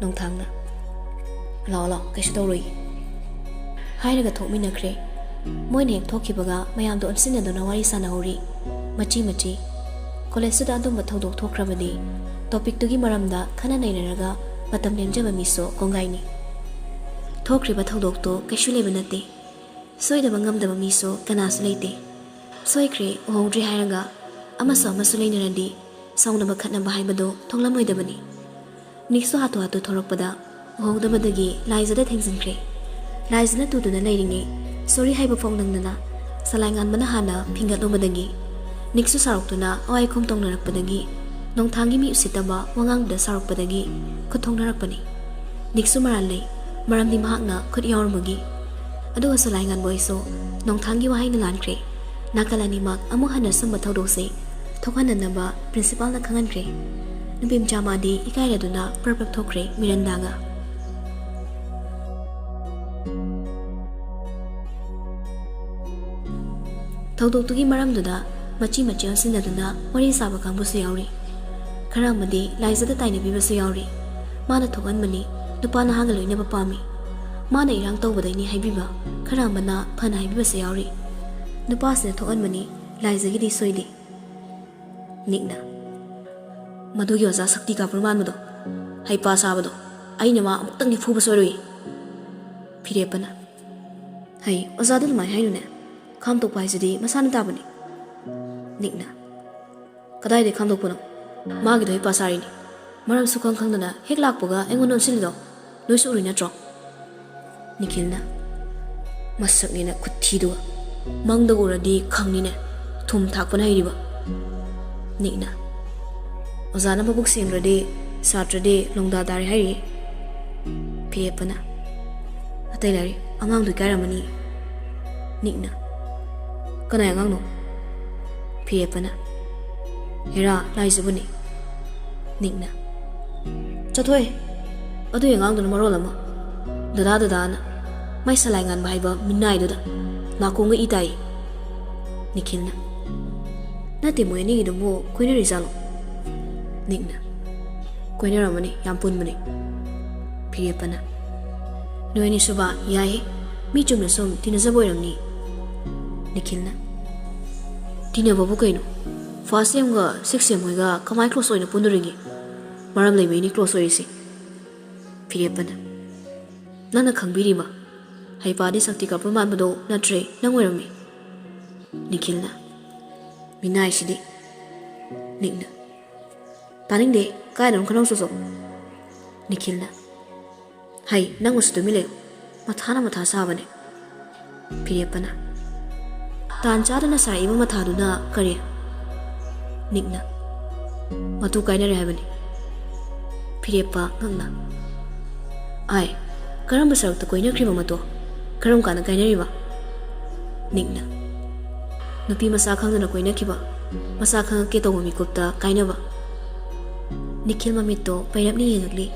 ꯅꯣꯡꯊꯥꯡꯅ, "ꯂꯥꯛꯑꯣ, ꯂꯥꯛꯑꯣ, ꯀꯩꯁꯨ ꯇꯧꯔꯣꯏꯌꯦ꯫" ꯍꯥꯏꯔꯒ ꯊꯣꯛꯃꯤꯟꯅꯈ꯭ꯔꯦ꯫ ꯃꯣꯏꯅ ꯍꯦꯛ ꯊꯣꯛꯈꯤꯕꯒ ꯃꯌꯥꯝꯗꯣ ꯑꯣꯟꯁꯤꯟꯅꯗꯨꯅ ꯋꯥꯔꯤ ꯁꯥꯟꯅꯍꯧꯔꯤ꯫ ꯃꯆꯤ ꯃꯆꯤ꯫ ꯀꯣꯂꯦꯖꯇꯨꯗ ꯑꯗꯨꯝꯕ ꯊꯧꯗꯣꯛ ꯊꯣꯛꯈ꯭ꯔꯕꯗꯤ ꯇꯣꯄꯤꯛꯇꯨꯒꯤ ꯃꯔꯝꯗ ꯈꯟꯅ ꯅꯩꯅꯔꯒ ꯃꯇꯝ ꯂꯦꯟꯖꯕ ꯃꯤꯁꯨ ꯀꯣꯡꯒꯥꯏꯅꯤ꯫ ꯊꯣꯛꯈ꯭ꯔꯤꯕ ꯊꯧꯗꯣꯛꯇꯨ ꯀꯩꯁꯨ ꯂꯩꯕ ꯅꯠꯇꯦ꯫ ꯁꯣꯏꯗꯕ ꯉꯝꯗꯕ ꯃꯤꯁꯨ ꯀꯅꯥꯁꯨ ꯂꯩꯇꯦ꯫ ꯁꯣꯏꯈ꯭ꯔꯦ, ꯎꯍꯧꯗ꯭ꯔꯦ ꯍꯥꯏꯔꯒ ꯑꯃꯁꯨ ꯑꯃꯁꯨ ꯂꯩꯅꯔꯗꯤ ꯁꯥꯎꯅꯕ ꯈꯠꯅꯕ ꯍꯥꯏꯕꯗꯨ ꯊꯣꯛꯂꯝꯂꯣꯏꯗꯕꯅꯤ꯫ ꯅꯤꯛꯁꯨ ꯍꯥꯊꯨ ꯍꯥꯊꯨ ꯊꯣꯔꯛꯄꯗ ꯎꯍꯧꯗꯕꯗꯒꯤ ꯂꯥꯏꯖꯗ ꯊꯦꯡꯖꯤꯟꯈ꯭ꯔꯦ꯫ ꯂꯥꯏꯖꯅ ꯇꯨꯗꯨꯅ ꯂꯩꯔꯤꯉꯩ ꯁꯣꯔꯤ ꯍꯥꯏꯕ ꯐꯥꯎ ꯅꯪꯗꯅ ꯁꯂꯥꯏꯉꯥꯟꯕꯅ ꯍꯥꯟꯅ ꯐꯤꯡꯒꯠꯂꯨꯕꯗꯒꯤ ꯅꯤꯛꯁꯨ ꯁꯥꯎꯔꯛꯇꯨꯅ ꯑꯋꯥꯏꯈꯨꯝ ꯇꯧꯅꯔꯛꯄꯗꯒꯤ ꯅꯣꯡꯊꯥꯡꯒꯤ ꯃꯤ ꯎꯁꯤꯠꯇꯕ ꯋꯥꯉꯥꯡꯗꯨꯗ ꯁꯥꯎꯔꯛꯄꯗꯒꯤ ꯈꯨꯠ ꯊꯣꯡꯅꯔꯛꯄꯅꯤ꯫ ꯅꯤꯛꯁꯨ ꯃꯔꯥꯜ ꯂꯩ, ꯃꯔꯝꯗꯤ ꯃꯍꯥꯛꯅ ꯈꯨꯠ ꯌꯥꯎꯔꯝꯕꯒꯤ꯫ ꯑꯗꯨꯒ ꯁꯂꯥꯏꯉꯥꯟꯕ ꯍꯣꯏꯁꯨ ꯅꯣꯡꯊꯥꯡꯒꯤ ꯋꯥꯍꯩꯅ ꯂꯥꯟꯈ꯭ꯔꯦ꯫ ꯅꯥꯀꯜ ꯑꯅꯤꯃꯛ ꯑꯃꯨꯛ ꯍꯟꯅ ꯁꯨꯝꯕ ꯊꯧꯗꯣꯛꯁꯦ ꯊꯣꯛꯍꯟꯗꯅꯕ ꯄ꯭ꯔꯤꯟꯁꯤꯄꯥꯜꯅ ꯈꯪꯍꯟꯈ꯭ꯔꯦ꯫ ꯅꯨꯄꯤ ꯃꯆꯥ ꯃꯥꯗꯤ ꯏꯀꯥꯏꯔꯗꯨꯅ ꯄ꯭ꯔꯞ ꯄ꯭ꯔꯞ ꯊꯣꯛꯈ꯭ꯔꯦ ꯃꯤꯔꯟꯗꯥꯒ꯫ ꯊꯧꯗꯣꯛꯇꯨꯒꯤ ꯃꯔꯝꯗꯨꯗ ꯃꯆꯤ ꯃꯆꯤ ꯑꯣꯟꯁꯤꯟꯅꯗꯨꯅ ꯋꯥꯔꯤ ꯁꯥꯕ ꯀꯥꯡꯕꯨꯁꯨ ꯌꯥꯎꯔꯤ꯫ ꯈꯔ ꯑꯃꯗꯤ ꯂꯥꯏꯖꯗ ꯇꯥꯏꯅꯕꯤꯕꯁꯨ ꯌꯥꯎꯔꯤ꯫ ꯃꯥꯅ ꯊꯣꯛꯍꯟꯕꯅꯤ, ꯅꯨꯄꯥ ꯅꯍꯥꯒ ꯂꯣꯏꯅꯕ ꯄꯥꯝꯃꯤ, ꯃꯥꯅ ꯏꯔꯥꯡ ꯇꯧꯕꯗꯩꯅꯤ ꯍꯥꯏꯕꯤꯕ ꯈꯔ ꯑꯃꯅ ꯐꯅ ꯍꯥꯏꯕꯤꯕꯁꯨ ꯌꯥꯎꯔꯤ꯫ ꯅꯨꯄꯥꯁꯤꯅ ꯊꯣꯛꯍꯟꯕꯅꯤ, ꯂꯥꯏꯖꯒꯤꯗꯤ ꯁꯣꯏꯗꯦ꯫ ꯅꯤꯛꯅ, "ꯃꯗꯨꯒꯤ ꯑꯣꯖꯥ ꯁꯛꯇꯤ ꯀꯥꯄꯨꯔ ꯃꯥꯟꯕꯗꯣ, ꯍꯩꯄꯥ ꯁꯥꯕꯗꯣ, ꯑꯩꯅ ꯃꯥ ꯑꯃꯨꯛꯇꯪꯗꯤ ꯐꯨꯕ ꯁꯣꯏꯔꯣꯏ꯫" ꯐꯤꯔꯦꯞꯄꯅ, "ꯍꯩ, ꯑꯣꯖꯥꯗ ꯑꯗꯨꯃꯥꯏꯅ ꯍꯥꯏꯅꯨꯅꯦ꯫ ꯈꯥꯝꯇꯣꯛꯄ ꯍꯥꯏꯁꯤꯗꯤ ꯃꯁꯥꯅ ꯇꯥꯕꯅꯤ"꯫ ꯅꯤꯛꯅ, "ꯀꯗꯥꯏꯗꯩ ꯈꯥꯝꯗꯣꯛꯄꯅꯣ? ꯃꯥꯒꯤꯗꯣ ꯍꯩꯄꯥ ꯁꯥꯔꯤꯅꯤ꯫ ꯃꯔꯝ ꯁꯨꯈꯪ ꯈꯪꯗꯅ ꯍꯦꯛ ꯂꯥꯛꯄꯒ ꯑꯩꯉꯣꯟꯗ ꯑꯣꯟꯁꯤꯜꯂꯤꯗꯣ ꯂꯣꯏꯁꯨ ꯎꯔꯤ ꯅꯠꯇ꯭ꯔꯣ?" ꯅꯤꯈꯤꯜꯅ, "ꯃꯁꯛꯅꯦꯅ ꯈꯨꯊꯤꯗꯨꯒ꯫ ꯃꯪꯗ ꯎꯔꯗꯤ ꯈꯪꯅꯤꯅꯦ꯫ ꯊꯨꯝ ꯊꯥꯛꯄꯅ ꯍꯩꯔꯤꯕ"꯫ ꯅꯤꯛꯅ, "ꯑꯣꯖꯥꯅ ꯃꯕꯨꯛ ꯁꯦꯡꯗ꯭ꯔꯗꯤ ꯁꯥꯇ꯭ꯔꯗꯤ ꯂꯣꯡꯗꯥ ꯇꯥꯔꯦ ꯍꯥꯏꯔꯤ"꯫ ꯐꯤꯔꯦꯞꯄꯅ, "ꯑꯇꯩ ꯂꯥꯏꯔꯤ, ꯑꯉꯥꯡꯗꯣ ꯏꯀꯥꯏꯔꯝꯃꯅꯤ"꯫ ꯅꯤꯛꯅ, "ꯀꯅꯥꯏ ꯑꯉꯥꯡꯅꯣ?" ꯐꯤꯔꯦꯞꯄꯅ, "ꯍꯦꯔꯥ, ꯂꯥꯏꯖꯕꯅꯤ"꯫ ꯅꯤꯛꯅ, "ꯆꯠꯊꯣꯛꯑꯦ꯫ ꯑꯗꯨꯒꯤ ꯑꯉꯥꯡꯗꯨꯅ ꯃꯔꯣꯜ ꯑꯃ ꯗꯗꯥ ꯗꯗꯥꯅ ꯃꯥꯏ ꯁꯂꯥꯏ ꯉꯥꯟꯕ ꯍꯥꯏꯕ ꯃꯤꯅꯥꯏꯗꯨꯗ ꯅꯥꯀꯣꯡꯒ ꯏ ꯇꯥꯏ"꯫ ꯅꯤꯈꯤꯜꯅ, "ꯅꯠꯇꯦ, ꯃꯣꯏ ꯑꯅꯤꯒꯤꯗꯨꯕꯨ ꯀꯣꯏꯅꯔꯤꯖꯥꯠꯂꯣ?" ꯅꯤꯛꯅ, "ꯀꯣꯏꯅꯔꯝꯃꯅꯤ, ꯌꯥꯝ ꯄꯨꯟꯕꯅꯤ"꯫ ꯐꯤꯔꯦꯞꯄꯅ, "ꯅꯣꯏ ꯑꯅꯤ ꯁꯨꯕ ꯌꯥꯏꯍꯦ꯫ ꯃꯤ ꯆꯨꯝꯅ ꯁꯨꯝ ꯇꯤꯟꯅꯖꯕ ꯑꯣꯏꯔꯝꯅꯤ"꯫ ꯅꯤꯈꯤꯜꯅ, "ꯇꯤꯟꯅꯕꯕꯨ ꯀꯩꯅꯣ? ꯐꯥꯔꯁ ꯁꯦꯝꯒ ꯁꯤꯛꯁ ꯁꯦꯝ ꯍꯣꯏꯒ ꯀꯃꯥꯏ ꯀ꯭ꯂꯣꯁ ꯑꯣꯏꯅ ꯄꯨꯟꯗꯣꯔꯤꯒꯦ? ꯃꯔꯝ ꯂꯩꯕꯩꯅꯤ ꯀ꯭ꯂꯣꯁ ꯑꯣꯏꯔꯤꯁꯦ"꯫ ꯐꯤꯔꯦꯞꯄꯅ, "ꯅꯪꯅ ꯈꯪꯕꯤꯔꯤꯕ? ꯍꯩꯄꯥꯗꯤ ꯁꯛꯇꯤ ꯀꯥꯞꯄ ꯃꯥꯟꯕꯗꯣ ꯅꯠꯇ꯭ꯔꯦ, ꯅꯪ ꯑꯣꯏꯔꯝꯃꯤ"꯫ ꯅꯤꯈꯤꯜꯅ, "ꯃꯤꯅꯥꯏꯁꯤꯗꯤ"꯫ ꯅꯤꯛꯅ, "ꯇꯥꯅꯤꯡꯗꯦ, ꯀꯥꯏꯗꯅꯣ ꯈꯟꯅꯧ ꯆꯣꯆꯣ"꯫ ꯅꯤꯈꯤꯜꯅ, "ꯍꯩ, ꯅꯪ ꯃꯁꯨ ꯇꯨꯃꯤꯟ ꯂꯩꯌꯨ꯫ ꯃꯊꯥꯅ ꯃꯊꯥ ꯁꯥꯕꯅꯦ"꯫ ꯐꯤꯔꯦꯞꯄꯅ, "ꯇꯥꯟ ꯆꯥꯗꯅ ꯁꯥꯔꯛꯏꯕ ꯃꯊꯥꯗꯨꯅ ꯀꯔꯤ?" ꯅꯤꯛꯅ, "ꯃꯇꯨ ꯀꯥꯏꯅꯔꯦ ꯍꯥꯏꯕꯅꯤ"꯫ ꯐꯤꯔꯦꯞꯄ ꯉꯛꯅ, "ꯑꯥꯏ, ꯀꯔꯝꯕ ꯁꯔꯨꯛꯇ ꯀꯣꯏꯅꯈ꯭ꯔꯤꯕ ꯃꯇꯣ? ꯀꯔꯝ ꯀꯥꯟꯗ ꯀꯥꯏꯅꯔꯤꯕ?" ꯅꯤꯛꯅ, "ꯅꯨꯄꯤ ꯃꯁꯥ ꯈꯪꯗꯅ ꯀꯣꯏꯅꯈꯤꯕ, ꯃꯁꯥ ꯈꯪꯉꯛꯀꯦ ꯇꯧꯕ ꯃꯤꯀꯨꯞꯇ ꯀꯥꯏꯅꯕ"꯫ ꯅꯤꯈꯤꯜ ꯃꯃꯤꯠꯇꯣ ꯄꯩꯔꯞꯅ ꯌꯦꯡꯉꯛꯂꯤ꯫